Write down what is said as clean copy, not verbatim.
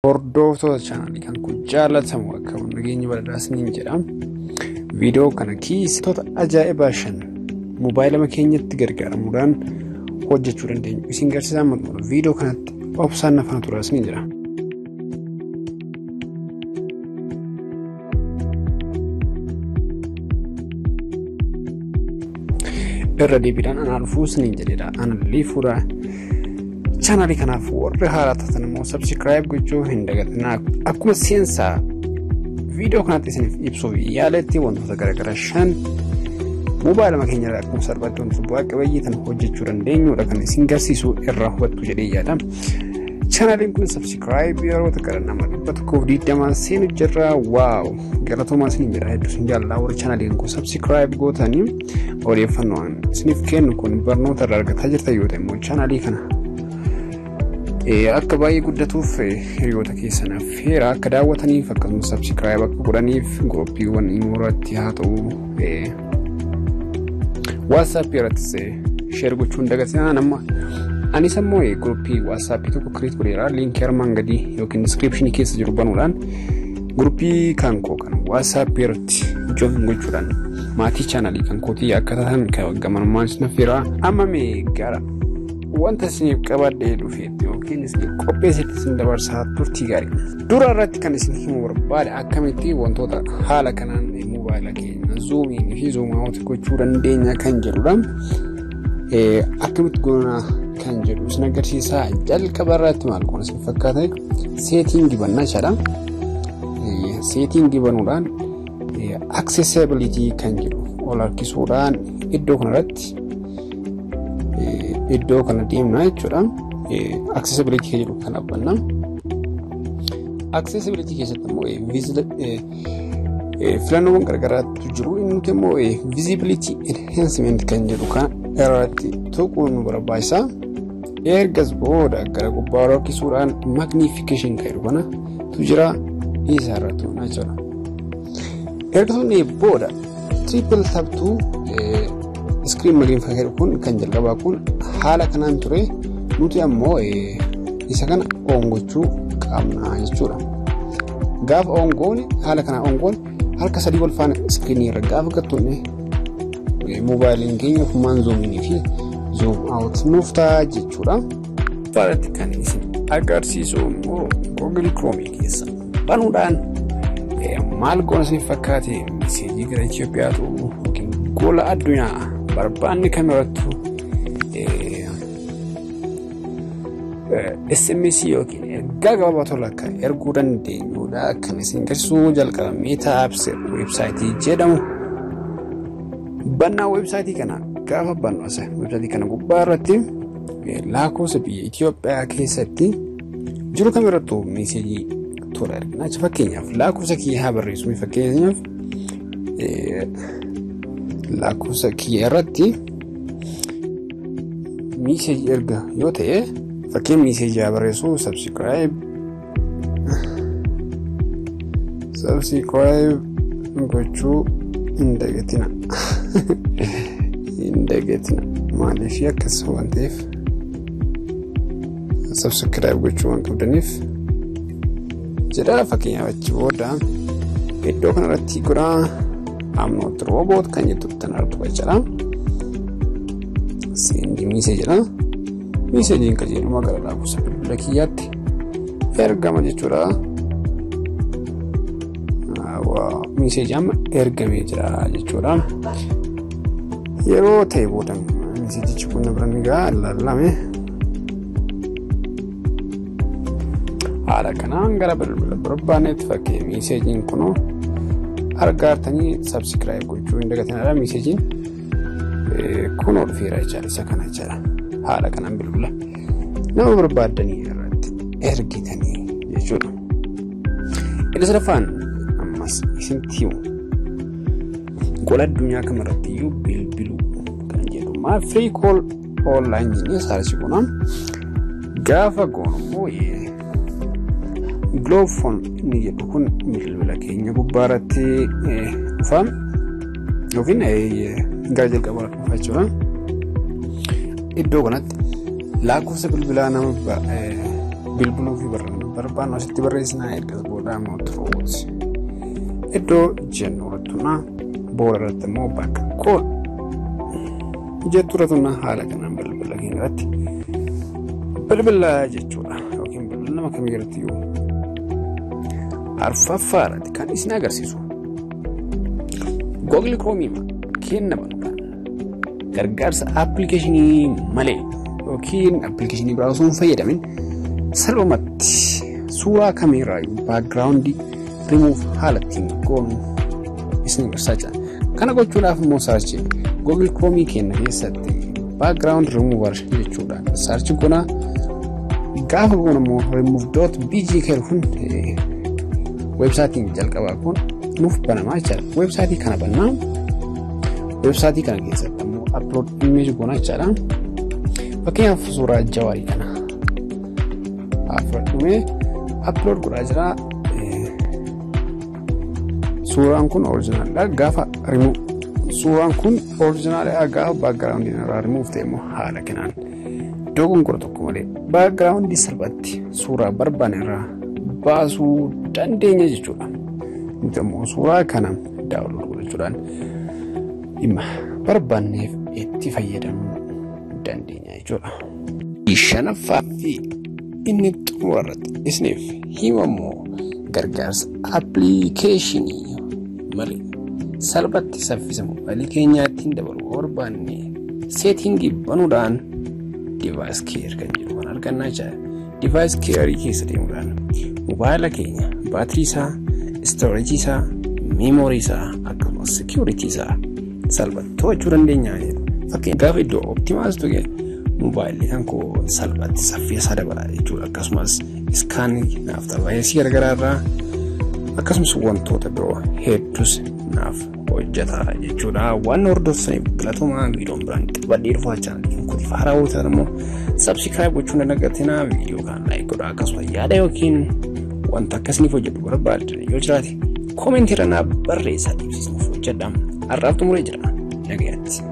Hordoftoota chaanaalii kan kun jaalatamu akka nageenya badhaadhaas ni jedha. Viidiyoo kana keessatti ajaa'ibaa 5 moobaayilama keenyatti gargaaramuudhaan hojjechuu dandeenyu. Isin garsiisaa maxxanuu viidiyoo kanatti obsaan nafana turaas ni jira. Irra deebiidhaan anaa dhufuus ni jedhedha. Anallee fuudhaa. Chaanaalii kanaaf warri haaraa taatan immoo subscribe gochuu hin dagatinaa. Akkuma seensaa viidiyoo kanatti isiniif ibsuuf yaaletti wantoota garaagaraa 5 moobaayilama keenya irraa akkuma salphaatti wantoota bu'aa qabeeyyii tan hojjechuu dandeenyudha kan isin garsiisu irraa hubattu jedhee yaada. Chaanaaliin kun subscribe yeroo gara nama 120 seenu jirra. Waaw! Galatoomaa isin jedha, hedduu isin jaalladha. Warri chaanaaliin kun subscribe gootanii odeeffannoo isiniif kennu kun barnoota irraa argataa jirtan yoo ta'e immoo chaanaalii kana akka baay'ee guddatuuf hiriyoota keessan affeera akka daawwataniif, akkasumas subscribe akka godhaniif guruppiiwwan irratti haa ta'u WhatsApp irrattis share gochuu hin dagatinaa. Nama anis immoo guruppii WhatsApp tokko create godheera. Liinkii armaan gadii yookiin description keessa jiru banuudhaan guruppii kan koo kan WhatsApp irratti join gochuudhaan maatii chaanaalii kan kootii akka taatan gamanummaan isin affeera. Amma mee gara wanta isiniif qabadhee dhufeetti yookiin isiniif qopheessetti isin dabarsaa, turtii gaarii. Dura irratti kan isin himuu barbaade akkamitti wantoota haala kanaan moobaayila keenya zoom in fi zoom out gochuu dandeenya kan jedhudha. Akkamitti goona kan jedhu isin agarsiisaa. Jalqaba irratti maal goona isin fakkaata? Setting bannaa jechaadha. Setting banuudhaan accessibility kan jedhu ol harkisuudhaan iddoo kanarratti iddoo kana deemna jechuudha. Accessibility kan jedhu kana banna. Accessibility keessatti immoo filannoowwan garagaraatu jiru. Inni nuti immoo visibility enhancement kan jedhu kan irratti tuquun nu barbaachisa. Ergas booda gara gubbaa ol harkisuudhaan magnification kan jedhu kanatu jira. Isa irratti tuqna jechuudha. Erga tuqnee booda triple tap to screen magnifier jedhu kun kan jalqabaa kun haala kanaan ture, nuti ammoo isa kana on gochuu qabna jechuudha. Gaafa on goone, haala kanaan on goone, harka sadii wal faana iskiriinii irra gaafa gattuunne moobaayiliin keenya ofumaan zoom in fi zoom out nuuf ta'a jechuudha. Irratti kan isin agarsiisu immoo Google Chrome keessa banuudhaan maal goona isin fakkaate? Miseejii gara Itoophiyaatu yookiin gola addunyaa barbaanne kamirrattu SMS yookiin ergaa gabaabaa tola akka erguu dandeenyudha kan isin agarsiisu. Jalqaba Meta Apps weebsaayitii jedhamu bannaa. Weebsaayitii kana gaafa bannu, asa weebsaayitii kana gubbaa irratti lakkoofsa biyya Itoophiyaa keessatti jiru kamirrattu meeseejii tola ergina. Fakkeenyaaf lakkoofsa kiyya haa barreessu. Fakkeenyaaf lakkoofsa kiyya irratti meeseejii erga yoo ta'e, fakkeen meeseejii haa barreessu, Subscribe gochuu hin dagatina. Hin dagatina. Maaliif akkas waan ta'eef, subscribe gochuu waan qabdaniif jedha. Fakkeenyaaf achi booda iddoo kanarratti godhaa "I'm not robot" kan jettu tan argatu jechuudha. Send message jedha. Meeseejiin qajeeluma gara lakkoofsa bilbila kiyyaatti ergama jechuudha. Meeseejii amma ergamee jira jechuudha. Yeroo ta'e booda meeseejichi kun bira ni ga'a, lallame. Haala kanaan gara bilbila barbaannetti fakkii meeseejiin kunoo argaartanii subscribe gochuu hin dagatinadha. Meeseejiin kunoo dhufeera jechaadha, isa kana jechaadha. Haala kanaan bilbila nama barbaaddanii irratti ergitanii jechuudha. Inni sadaffaan ammas isinitti himu gola addunyaa kamirratti iyyuu bilbiluu kan jedhu maa free call online jennee search goona. Gaafa goonu immoo Globe Phone inni jedhu kun bilbila keenya gubbaa irratti dhufa yookiin gara jalqabaa dhufa jechuudha. Iddoo kanatti lakkoofsa bilbilaa nama bilbiluu fi Barbaannu asitti barreessinaa. Ergas booda immoo truth iddoo jennu irratti booda irratti immoo bakka call jettu irratti haala kanaan bilbila keenya irratti bilbila jechuudha yookiin bilbila nama kamii irratti iyyuu. Arfaffaa irratti kan isin agarsiisu Google Chrome kenna banuudhaan gargaarsa appilikeeshinii malee yookiin appilikeeshinii biraa osoo hin fayyadamin salphumatti suuraa kamiirraayyuu background remove haala ittiin goonu isin agarsiisaa jira. Kana gochuudhaaf immoo search Google Chrome keenya keessatti background remover jechuudhaan search goona. Gaafa goonu immoo remove.bg kun weebsaayitiin jalqabaa kun nuuf banamaa jechaadha. Weebsaayitii kana bannaa, weebsaayitii kana keessatti immoo upload image goona jechaadha. Fakkeenyaaf suuraa Jawaarii kana haa fudhadhumee upload godhaa jira. Suuraan kun originaalidha. Gaafa remove suuraan kun originaalidha, gaafa background irraa remove ta'e immoo haala kanaan dogongora tokko malee background salphatti suuraa barbaanne irraa baasuu dandeenya jechuudha. Nuti immoo suuraa kana download godhachuudhaan dhimma barbaanneef itti fayyadamuu dandeenya jechuudha. Shanaffaa fi inni xumura irratti isiniif himamu gargaarsa appilikeeshinii malee salphatti saffisa moobaayilii keenyaa ittiin dabaluu barbaanne setting banuudhaan device care kan jedhu kan argannaa jira. Device care keessa deemuudhaan moobaayila keenya baatirii isaa, storage isaa, memory isaa akkasumas security isaa salphatti to'achuu dandeenya. Fakkeenya gaafa iddoo optimize tuqe moobaayilli kan koo salphatti saffisa isaa dabala jechuudha. Akkasumas scan naaf ta'a, vaayirasii garaagaraa irraa akkasumas wantoota biroo hedduus naaf hojjeta jechuudha. Waan hordoftaniif galatoomaa. Viidiyoon biraan qabadhee dhufaa chaanaliin kun haaraa yoo ta'an immoo subscribe gochuun hin dagatinaa. Viidiyoo kana like godhaa, akkasumas yaada yookiin wanta akkasiniif hojjedhu barbaaddan yoo jiraate comment irra naaf barreessaa, dhiibsisnuuf hojjedha. Har'aaf xumuree jira. Nagayaatti.